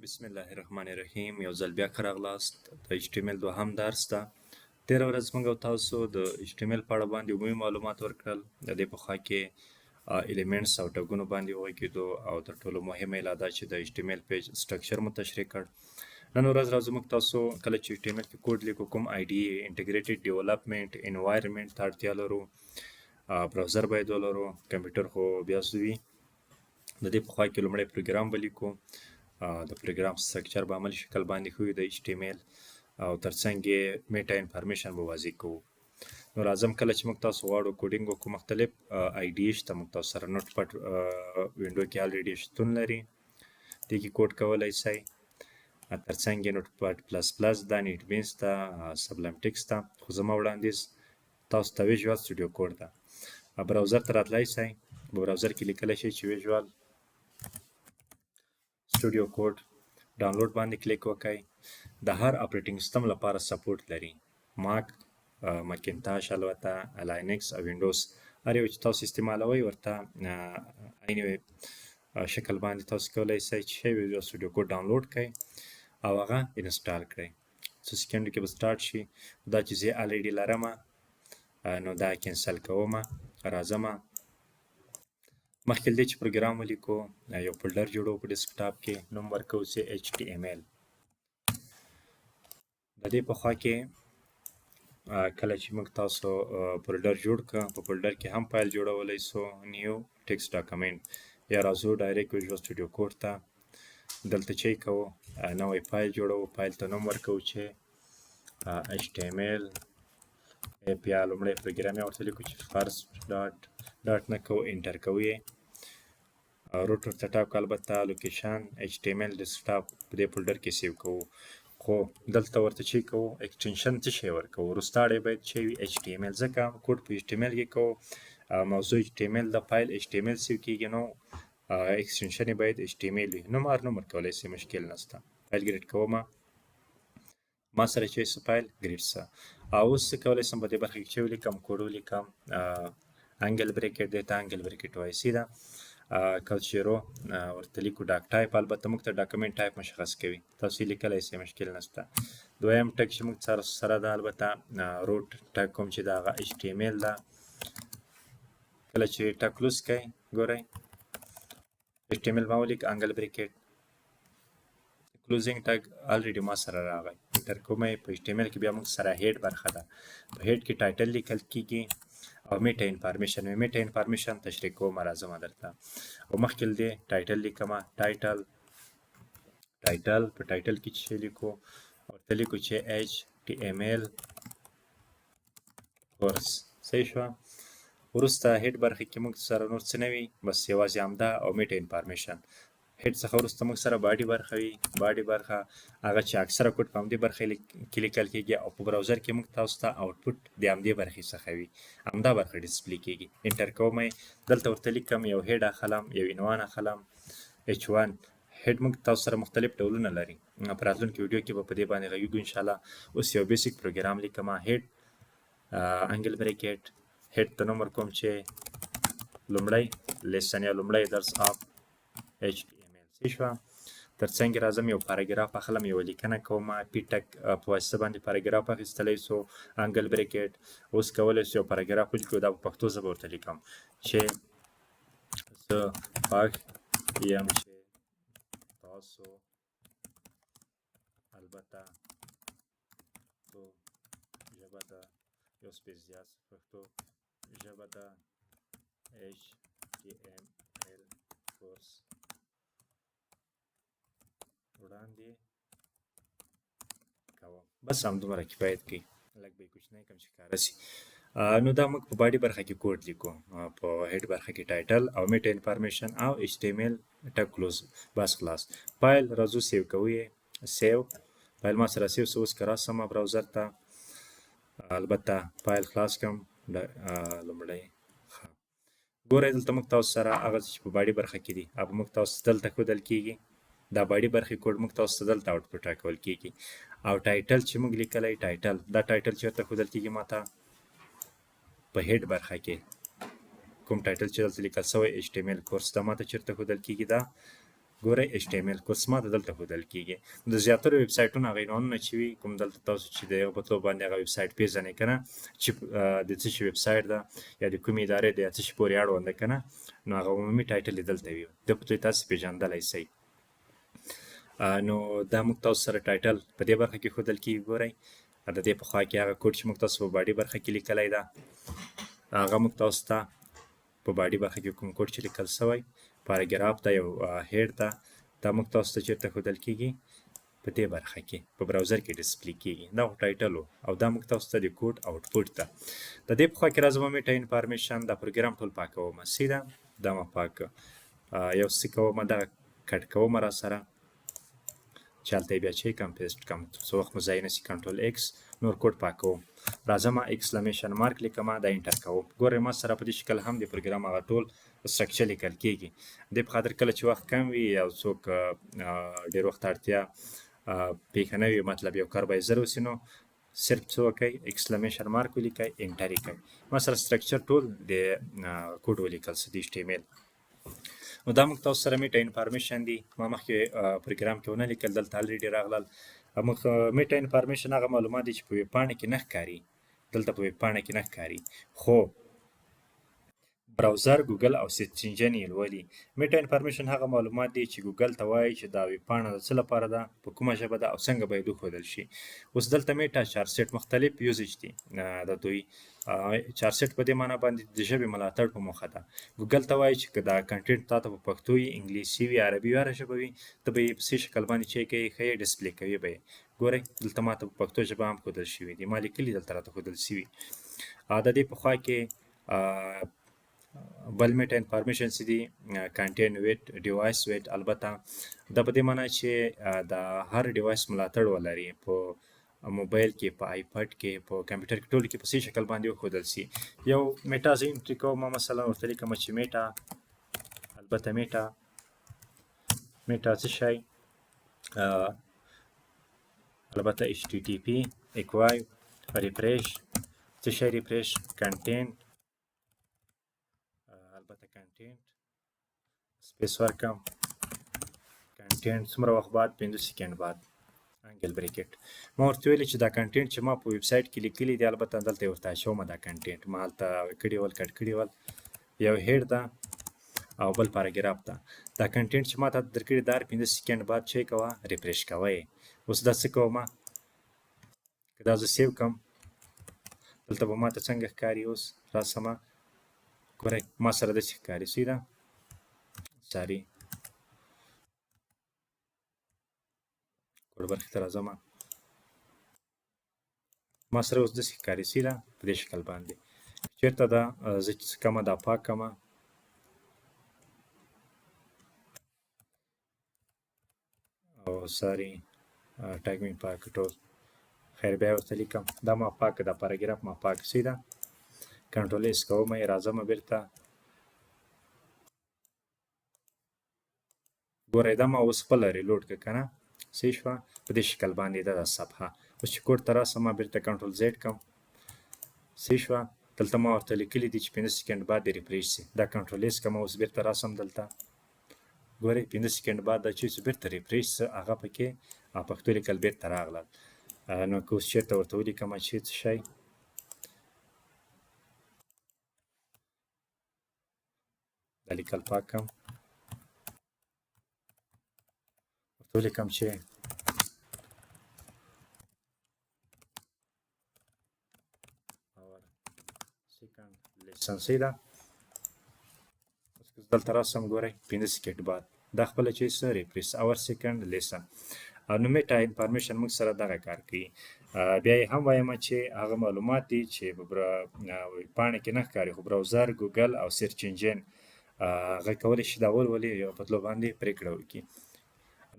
بسم الله الرحمن الرحیم. یو ځل بیا ښه راغلاست. د HTML دوهم درس ده. تېره ورځ موږ او تاسو د HTML په اړه باندې عمومي معلومات ورکړل. د دې په خوا کې elements او tag ونو باندې وغږېدو او تر ټولو مهمه یې لا دا چې د HTML page structure مو تشریح کړ. نن ورځ راځو موږ تاسو کله چې HTML کې کوډ لیکو، کوم IDE، integrated development environment ته اړتیا لرو. browser باید ولرو، کمپیوټر خو بیا وي. د دې په خوا کې لومړی پروګرام به لیکو. د پروګرام structure به عملي شکل باندې ښیو د HTML او ترڅنګ یې meta information به واضح کوو. نو راځم، کله چې موږ تاسو غواړو coding وکړو، مختلف IDE شته موږ تاسو سره. Notepad window کې already شتون لري، دې کې کوډ کولای شئ. ترڅنګ یې Notepad++ ده، NetBeans ده، Sublime Text ده، خو زما وړاندیز تاسو ته Visual Studio Code ده. browser ته راتلای شئ، په browser کې لیکلی شئ چې Visual Studio Code، download باندې کلیک وکړئ. د هر operating system لپاره support لري، Mac، Macintosh، البته Linux او وینډوز، هر یو چې تاسو استعمالوئ ورته عین شکل باندې تاسو کولای شئ چې Visual Studio Code download کړئ او هغه install کړئ. څو سیکنډو کې به start شي. دا چې زه already لرم، نو دا cancel کوم. راځم، مخکې له دې چې پروګرام ولیکو، یو folder جوړو په desktop کې، نوم ورکوو چې HTML. د دې په خوا کې کله چې موږ تاسو folder جوړ که، په folder کې هم فایل جوړولی سو، new text document، یا راځو direct Visual Studio Code ته. دلته چې کوو، نوی فایل جوړو، فایل ته نوم ورکوو چې HTML بیا لومړی پروګرام یې ورته لیکو چې first dot، dot نه کوو، enter کوو یې، root ورته ټاکو، البته location HTML desktop، په دې folder کې save کوو. خو دلته ورته چې کوو، extension څه شی ورکوو؟ وروستاړی باید چې وي HTML، ځکه کوډ په HTML کې کوو، موضوع HTML د فایل HTML save کیږي، نو extension یې باید HTML وي. نوم هر نوم ورکولی شي، مشکل نشته. فایل create کوم، ما سره چې څه فایل create سه او اوس څه کولی شم په دې برخه کې چې ولیکم، کوډ ولیکم. angle bracket، دې ته angle bracket وایي، سیده کلچیرو ورته لیکو doctype، البته موږ ته document type مشخص کوي، تاسو یې لیکلی شئ، مشکل نشته. دویم tag چې موږ سره ده، البته root tag کوم چې دا هغه HTML ده. کله چې tag close کوي، ګورئ، HTML ما ولیک، angle bracket، closing tag already ما سره راغی، enter کوم. په HTML کې بیا موږ سره head برخه ده. په head کې title لیکل کیږي او meta information. meta information تشریح کوم، راځم درته. او مخکې له دې title لیکم، title، title. په title کې چې لیکو، ورته لیکو چې HTML course. صحیح شوه. وروسته head برخې کې موږ سره نور څه نه وي، بس یوازې همدا او meta information. head څخه وروسته موږ سره body برخه وي. body برخه هغه چې اکثره کوډ په همدې برخې کې لیکل کېږي او په browser کې موږ تاسو ته output د همدې برخې څخه وي، همدا برخه display کېږي. enter کوم، دلته ورته لیکم، یو head اخلم، یو عنوان اخلم، H1 head. موږ تاسو سره مختلف ډولونه لري، په راتلونکي ویډیو کې به په دې باندې غږیږو انشاءالله. اوس یو basic پروګرام لیکم، head، angle bracket، head ته نوم ورکوم چې لومړی lesson یا لومړی درس of HTML. صحیح شوه. ترڅنګ راځم، یو پاراګراف اخلم، یو لیکنه کوم. p tag په واسطه باندې پاراګراف اخیستلی سو، angle bracket. اوس کولی سو یو پاراګراف ولیکو. دا په پښتو ژبه ورته لیکم چې زه خوښ یم چې تاسو البته پښتو ژبه ده، یو space زیات، پښتو ژبه ده HTML course وړاندې کوم. بس همدومره کفایت کوي. لږ به یې کوچنی کم چې ښکاره سي. نو دا موږ په body برخه کې کوډ لیکو، په head برخه کې title او meta information او HTML tag close، بس خلاص. فایل راځو save کوو یې، save file ما سره save سو. اوس که راسم browser ته، البته فایل خلاص کم لومړی. ګورئ، دلته موږ تاسو سره هغه چې په body برخه کې دي، هغه موږ تاسو دلته ښودل کیږي. دا body برخې کوډ موږ تاسو ته دلته output راکول کیږي. او title چې موږ لیکلی، title، دا title چېرته ښودل کیږي ماته؟ په head برخه کې کوم title چې دلته لیکل شوی، HTML course، دا ماته چېرته ښودل کیږي؟ دا ګورئ HTML کوډ ما ته دلته ښودل کېږي. د زیاترو ویب سایټونو هغه عنوانونه چې وي، کوم دلته تاسو چې د یو په تلو باندې هغه ویب سایټ پېژنئ که نه، چې د څه شي ویب سایټ ده یا د کومې ادارې ده یا څه شي پورې اړوند ده که نه، نو هغه عمومي title یې دلته وي، د په تلو تاسو پېژندلی سئ. نو دا موږ تاسو سره title په دې برخه کې ښودل کېږي. ګورئ د دې په خوا کې هغه کوډ چې موږ تاسو په body برخه کې لیکلی ده، هغه موږ تاسو ته په body برخه کې کوم کوډ چې لیکل سوی، پاراګراف ده، یو head ده، دا موږ تاسو ته چېرته ښودل کېږي؟ په دې برخه کې په browser کې display کېږي. دا خو title و او دا موږ تاسو ته د code output ده. د دې په خوا کې راځم meta information، دا پروګرام ټول پاکوم، صحیح ده، دا ما پاک یو څه کوم، دغه cut کوم را سره چې هلته یې بیا چې کم paste کم، څو وخت مو ضایع نه سي. control X، نور کوډ پاکوم، راځم exclamation mark لیکم، دا enter کوم. ګورئ ما سره په دې شکل هم د پروګرام هغه ټول structure لیکل کېږي. دې په خاطر کله چې وخت کم وي او څوک ډېر وخت اړتیا پېښه نه وي، مطلب یو کار باید زر وسي، نو صرف څه وکئ، exclamation mark ولیکئ، enter یې کړئ. ما سره structure ټول د کوډ ولیکل سو د HTML. نو دا موږ تاسو سره meta information دي، ما مخکې پروګرام کې ونه لیکل، دلته already راغلل. موږ meta information هغه معلومات دي چې په ویب پاڼه کې نه ښکاري، دلته په ویب پاڼه کې نه ښکاري، خو browser، ګوګل او search engine یې لولي. meta information هغه معلومات دي چې ګوګل ته وایي چې دا ویب پاڼه د څه لپاره ده، په کومه ژبه ده او څنګه باید وښودل شي. اوس دلته meta charset مختلف usage دي د دوی. charset په دې معنا باندې د ژبې ملاتړ په موخه ده. ګوګل ته وایي چې که دا content تا ته په پښتو وي، انګلیسي وي، عربي وي، هره ژبه وي، ته به یې په څه شکل باندې چې کوي ښه یې display کوي به یې. ګورئ دلته ما ته په پښتو ژبه هم ښودل شوي دي، ما لیکلي دلته راته ښودل شوي. د دې په خوا کې بل meta information چې دي، content width، device width. البته دا په دې معنا چې د هر device ملاتړ ولري، په موبایل کې، په iPad کې، په کمپیوټر کې، ټولو کې په صحیح شکل باندې وښودل سي. یو meta زه entry کوم، ما مثلا ورته لیکم چې meta، البته meta څه شی، البته HTTP equal refresh څه شی، refresh content، البته content space ورکم، content څومره وخت بعد، 5 second بعد، angle bracket. ما ورته ویلي چې دا content چې ما په ویب سایټ کې لیکلي دي، البته دلته یې ورته اچوم. دا content ما هلته کړي ول، cut کړي ول، یو head ده او بل پاراګراف ده. دا content چې ما ته درکړي دا هر 5 second بعد چې کوه refresh کوه یې. اوس دا څه کوم، که دا زه save کړم دلته به ما ته څنګه ښکاري؟ اوس راسمه ګورئ ما سره داسې ښکاري، صحیح ده؟ sorry، code برخې ته راځم، ما سره اوس داسې ښکاري، صحیح ده؟ په دې شکل باندې چېرته ده زه چې څه کومه دا پاک کړم، او sorry tag مې پاک ټول، خیر بیا ورته لیکم. دا ما پاک، دا پاراګراف ما پاک، صحیح ده؟ control S کوم یې، راځم بیرته. ګورئ دا ما اوس خپله reload کړه که نه، صحیح شوه؟ په دې شکل باندې ده دا صفحه. اوس چې کوډ ته راسم ما بیرته control Z کړم، صحیح شوه؟ دلته ما ورته لیکلي دي چې 5 second بعد دې refresh سي. دا control S کړم، اوس بیرته راسم دلته، ګورئ 5 second بعد دا چې بیرته refresh سه، هغه پکې پښتو لیکل بیرته راغلل. نو که اوس چېرته ورته ولیکم چې څه شی، دا لیکل پاک کړم، ورته ولیکم چې our second lesson، صحیح ده؟ اوس که دلته راسم ګورئ 5 second بعد دا خپله چې څه refresh our second lesson. نو meta information موږ سره دغه کار کوي. بیا یې هم وایم چې هغه معلومات دي چې په پاڼه کې نه ښکاري، خو browser، ګوګل او search engine هغه کولی شي دا ولولي، یو په تلو باندې پرېکړه وکړي.